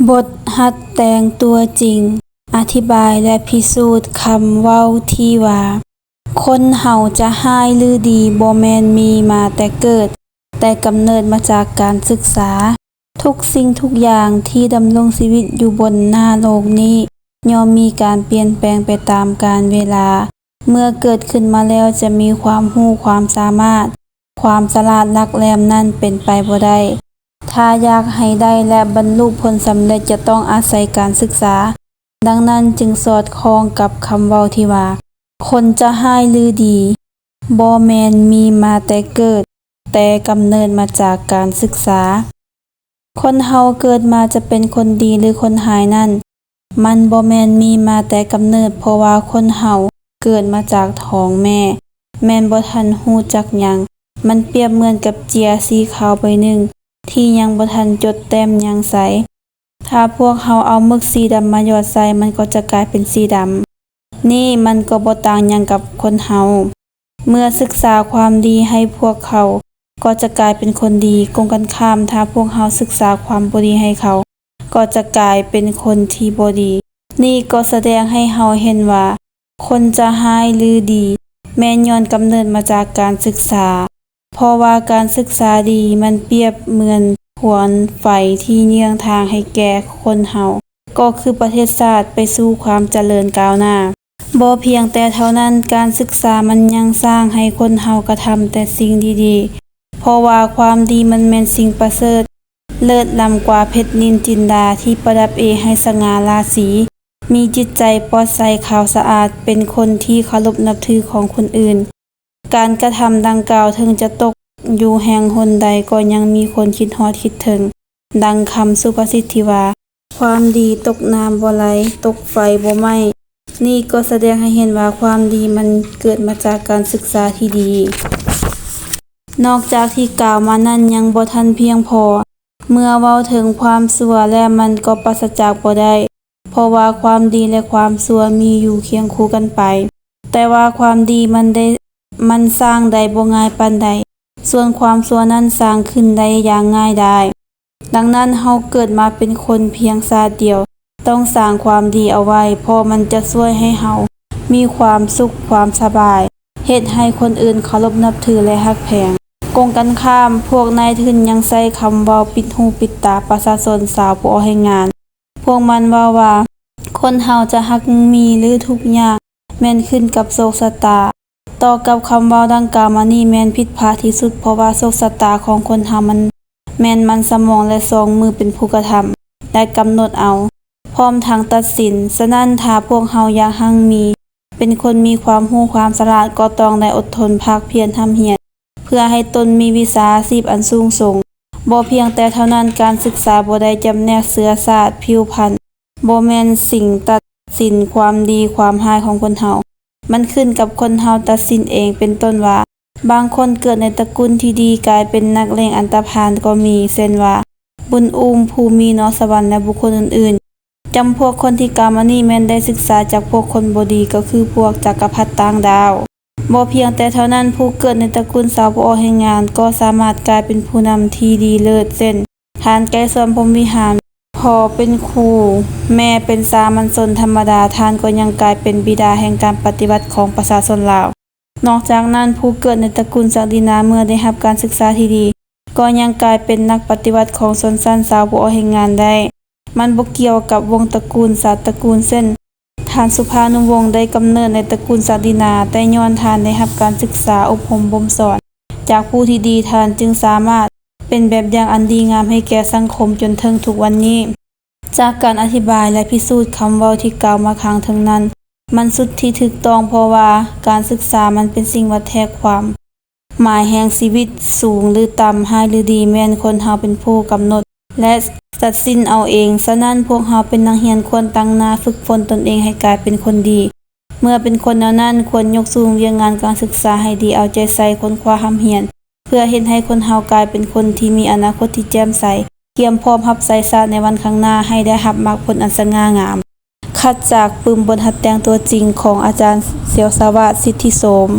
ບົດຫັດແຕ່ງຕົວຈິງ ອະທິບາຍ ແລະ ພິສູດຄຳເວົ້າທີ່ວ່າ ຄົນເຮົາຈະຮ້າຍ ຫຼື ດີ ບໍ່ແມ່ນມີມາແຕ່ເກີດ, ແຕ່ກຳເນີດມາຈາກການສຶກສາ. ທຸກສິ່ງທຸກຢ່າງທີ່ດຳລົງຊີວິດຢູ່ບົນໜ້າໂລກນີ້ ຍ່ອມມີການປ່ຽນແປງໄປຕາມການເວລາ. ເມື່ອເກີດຂຶ້ນມາແລ້ວຈະມີຄວາມຮູ້ຄວາມສາມາດ, ຄວາມສະຫຼາດຫຼັກແຫຼມນັ້ນເປັນໄປບໍ່ໄດ້. ຖ້າຢາກໃຫ້ໄດ້ ແລະ ບັນລຸຜົນສຳເລັດ ຈະຕ້ອງອາໄສການສຶກສາ. ດັ່ງນັ້ນຈຶ່ງສອດຄ່ອງກັບຄຳເວົ້າທີ່ວ່າ ຄົນຈະຮ້າຍ ຫຼື ດີ ບໍ່ແມ່ນມີມາແຕ່ເກີດ, ແຕ່ກຳເນີດມາຈາກການສຶກສາ. ຄົນເຮົາເກີດມາຈະເປັນຄົນດີ ຫຼື ຄົນຮ້າຍນັ້ນ ມັນບໍ່ແມ່ນມີມາແຕ່ກຳເນີດ, ເພາະວ່າຄົນເຮົາເກີດມາຈາກທ້ອງແມ່ ແມ່ນບໍ່ທັນຮູ້ຈັກຫຍັງ. ມັນປຽບເໝືອນກັບເຈ້ຍສີຂາວໃບໜຶ່ງ ທີ່ຍັງບໍ່ທັນຈົດແຕ້ມຫຍັງໃສ່. ຖ້າພວກເຮົາເອົາໝຶກສີດຳມາຢອດໃສ່, ມັນກໍຈະກາຍເປັນສີດຳ. ນີ້ມັນກໍບໍ່ຕ່າງຫຍັງກັບຄົນເຮົາ. ເມື່ອສຶກສາຄວາມດີໃຫ້ພວກເຂົາ, ກໍຈະກາຍເປັນຄົນດີ. ກົງກັນຂ້າມ, ຖ້າພວກເຮົາສຶກສາຄວາມບໍ່ດີໃຫ້ເຂົາ, ກໍຈະກາຍເປັນຄົນທີ່ບໍ່ດີ. ນີ້ກໍສະແດງໃຫ້ເຮົາເຫັນວ່າ ຄົນຈະຮ້າຍ ຫຼື ດີ ແມ່ນຍ້ອນກຳເນີດມາຈາກການສຶກສາ. ເພາະວ່າການສຶກສາດີ ມັນປຽບເໝືອນຄວັນໄຟທີ່ເຍືອງທາງໃຫ້ແກ່ຄົນເຮົາ, ກໍຄືປະເທດຊາດໄປສູ່ຄວາມຈະເລີນກ້າວໜ້າ. ບໍ່ພຽງແຕ່ເທົ່ານັ້ນ, ການສຶກສາມັນຍັງສ້າງໃຫ້ຄົນເຮົາກະທຳແຕ່ສິ່ງດີໆ, ເພາະວ່າຄວາມດີມັນແມ່ນສິ່ງປະເສີດ, ເລີດລ້ຳກວ່າເພັດນິນຈິນດາທີ່ປະດັບເອກໃຫ້ສະຫງ່າລາສີ, ມີຈິດໃຈປອດໃສຂາວສະອາດ, ເປັນຄົນທີ່ເຄົາລົບນັບຖືຂອງຄົນອື່ນ. ການກະທຳດັ່ງກ່າວເຖິງຈະຕົກຢູ່ແຫ່ງຫົນໃດ ກໍຍັງມີຄົນຄິດຮອດຄິດເຖິງ. ດັ່ງຄຳສຸພາສິດທີ່ວ່າ, ຄວາມດີຕົກນ້ຳບໍ່ໄຫຼ, ຕົກໄຟບໍ່ໄໝ້. ນີ້ກໍສະແດງໃຫ້ເຫັນວ່າຄວາມດີມັນເກີດມາຈາກການສຶກສາທີ່ດີ. ນອກຈາກທີ່ກ່າວມານັ້ນຍັງບໍ່ທັນພຽງພໍ, ເມື່ອເວົ້າເຖິງຄວາມຊົ່ວແລ້ວ ມັນກໍປາສະຈາກບໍ່ໄດ້, ເພາະວ່າຄວາມດີ ແລະ ຄວາມຊົ່ວມີຢູ່ຄຽງຄູ່ກັນໄປ. ແຕ່ວ່າຄວາມດີມັນໄດ້, ມັນສ້າງໄດ້ບໍ່ງ່າຍປານໃດ, ສ່ວນຄວາມຊົ່ວນັ້ນສ້າງຂຶ້ນໄດ້ຢ່າງງ່າຍດາຍ. ດັ່ງນັ້ນ, ເຮົາເກີດມາເປັນຄົນພຽງຊາດດຽວ, ຕ້ອງສ້າງຄວາມດີເອົາໄວ້, ເພາະມັນຈະຊ່ວຍໃຫ້ເຮົາມີຄວາມສຸກ, ຄວາມສະບາຍ, ເຮັດໃຫ້ຄົນອື່ນເຄົາລົບນັບຖື ແລະ ຮັກແພງ. ກົງກັນຂ້າມ, ພວກນາຍທຶນຍັງໃຊ້ຄຳເວົ້າປິດຫູປິດຕາປະຊາຊົນຊາວຜູ້ອອກແຮງງານ. ພວກມັນເວົ້າວ່າ, ຄົນເຮົາຈະຮັກມີ ຫຼື ທຸກຍາກ ແມ່ນຂຶ້ນກັບໂຊກຊະຕາ. ຕໍ່ກັບຄຳເວົ້າດັ່ງກ່າວມານີ້ແມ່ນຜິດພາດທີ່ສຸດ, ເພາະວ່າໂຊກຊະຕາຂອງຄົນເຮົາມັນແມ່ນມັນສະໝອງ ແລະ ສອງມືເປັນຜູ້ກະທຳ ແລະ ກຳນົດເອົາ, ພ້ອມທັງຕັດສິນ. ສະນັ້ນ, ຖ້າພວກເຮົາຢາກຮັ່ງມີ, ເປັນຄົນມີຄວາມຮູ້ຄວາມສະຫຼາດ, ກໍຕ້ອງໄດ້ອົດທົນພາກພຽນຮ່ຳຮຽນ ເພື່ອໃຫ້ຕົນມີວິຊາອາຊີບອັນສູງສົ່ງ. ບໍ່ພຽງແຕ່ເທົ່ານັ້ນ, ການສຶກສາບໍ່ໄດ້ຈຳແນກເຊື້ອຊາດ, ຜິວພັນ, ບໍ່ແມ່ນສິ່ງຕັດສິນຄວາມດີຄວາມຮ້າຍຂອງຄົນເຮົາ. ມັນຂຶ້ນກັບຄົນເຮົາຕັດສິນເອງ, ເປັນຕົ້ນວ່າ, ບາງຄົນເກີດໃນຕະກຸນທີ່ດີ, ກາຍເປັນນັກເລ່ນອັນຕະພານກໍມີ, ເຊັ່ນວ່າ, ບຸນອູມ, ພູມີ, ນອກສະຫວັນ ແລະ ບຸກຄົນອື່ນໆ. ຈຳພວກຄົນທີ່ກ່າວມານີ້ແມ່ນໄດ້ສຶກສາຈາກພວກຄົນບໍ່ດີ, ກໍຄືພວກຈັກກະພັດຕ່າງດາວ. ບໍ່ພຽງແຕ່ເທົ່ານັ້ນ, ຜູ້ເກີດໃນຕະກຸນຊາວຜູ້ອອກແຮງງານກໍສາມາດກາຍເປັນຜູ້ນຳທີ່ດີເລີດ, ເຊັ່ນ, ທ່ານ ໄກສອນ ພົມວິຫານ, ພໍ່ເປັນຄູ, ແມ່ເປັນສາມັນຊົນທຳມະດາ, ທ່ານກໍຍັງກາຍເປັນບິດາແຫ່ງການປະຕິວັດຂອງປະຊາຊົນລາວ. ນອກຈາກນັ້ນ, ຜູ້ເກີດໃນຕະກຸນສັກດິນາ ເມື່ອໄດ້ຮັບການສຶກສາທີ່ດີ, ກໍຍັງກາຍເປັນນັກປະຕິວັດຂອງຊົນຊັ້ນຊາວຜູ້ອອກແຮງງານໄດ້. ມັນບໍ່ກ່ຽວກັບວົງຕະກຸນ, ຊາດຕະກຸນ, ເຊັ່ນ, ທ່ານ ສຸພານຸວົງ ໄດ້ກຳເນີດໃນຕະກຸນສັກດິນາ, ແຕ່ຍ້ອນທ່ານໄດ້ຮັບການສຶກສາອົບຮົມບົ່ມສອນຈາກຜູ້ທີ່ດີ, ທ່ານຈຶ່ງສາມາດເປັນແບບຢ່າງອັນດີງາມໃຫ້ແກ່ສັງຄົມຈົນເຖິງທຸກວັນນີ້. ຈາກການອະທິບາຍ ແລະ ພິສູດຄຳເວົ້າທີ່ກ່າວມາຂ້າງເທິງນັ້ນ, ມັນສຸດທີ່ຖືກຕ້ອງ, ເພາະວ່າການສຶກສາມັນເປັນສິ່ງວັດແທກຄວາມ ໝາຍແຫ່ງຊີວິດ, ສູງ ຫຼື ຕ່ຳ, ຮ້າຍ ຫຼື ດີ, ແມ່ນຄົນເຮົາເປັນຜູ້ກຳນົດ ແລະ ຕັດສິນເອົາເອງ. ສະນັ້ນ, ພວກເຮົາເປັນນັກຮຽນຄວນຕັ້ງໜ້າຝຶກຝົນຕົນເອງໃຫ້ກາຍເປັນຄົນດີ. ເມື່ອເປັນຄົນແນວນັ້ນ, ຄວນຍົກສູງວຽກງານການສຶກສາໃຫ້ດີ, ເອົາໃຈໃສ່, ຄົ້ນຄວ້າ, ຮ່ຳຮຽນ, ເພື່ອເຮັດໃຫ້ຄົນເຮົາກາຍເປັນຄົນທີ່ມີອະນາຄົດທີ່ແຈ່ມໃສ, ກຽມພ້ອມຮັບໃຊ້ຊາດໃນວັນຂ້າງໜ້າ, ໃຫ້ໄດ້ຮັບໝາກຜົນອັນສະຫງ່າງາມ. ຄັດຈາກປຶ້ມບົດຫັດແຕ່ງຕົວຈິງຂອງອາຈານ ສຽວສະຫວາດ ສິດທິໂສມ.